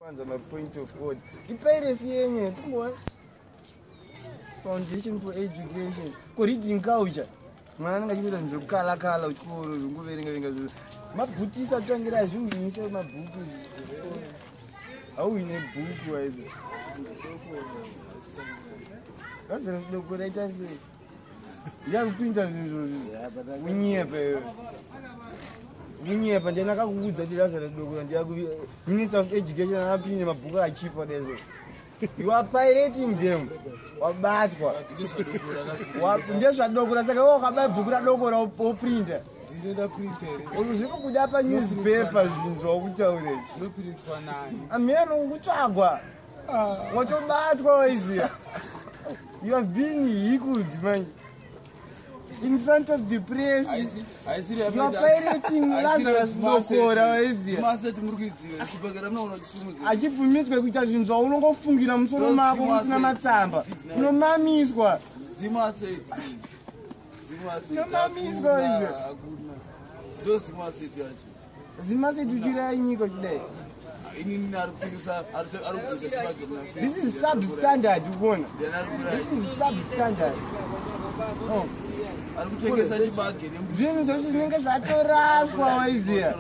Kwanza ma point of order. Ipiracy yenyu tumboona. Foundation for Education. Ko reading culture. Mwana anenge achikuita zvinhu zvekukala kala kuchikoro zvingoverenga verenga zvinhu. Mabhutisa tangira azviwinise mabhuku. Hauwine bhuku aizo. Lazarus doko raita sei? Ndiyakupinda zvinhu izvozvi. Unyepe iwe. Unyepa ndiani akakuudza kuti Lazarus doko ndiyaku Minister of Education akapinda mabhuku achipa dezvo. You are pirating them. Wabatwa. Ndezvadokora saka iwe wakabaya bhuku radokora woprinta. Zviri kubuda panewspaper zvinhu zvawakutaura izvi. Amheno ukutsvagwa. Watobatwa waiziya. You have been hickled manje. In front of the press. You are pirating Lazarus Dokora waiziya. Achibvumidzwe kuita zvinhu zvaunongofungira musoro mako usina matsamba. Unomamiswa. Unomamiswa waiziya. Zimaseti uchiraya nyika uchidai. Inini ari kutengesa, ari kugeza chibage muna. This is substandard ukuona. This is substandard. Oh. Ari kutengesa chibage. Zvinhu zvose zvinenge zvatoraswa waiziya.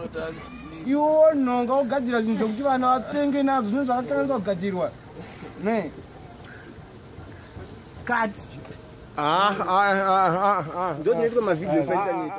Iwe wonhonga wogadzira zvinhu zvekuti vana vapenge nazvo zvinhu zvakakanganisa kugadzirwa. Ne. Cut. Ah, ah, ah, ah, ah. Ndozvinoitwa mavideo painternet.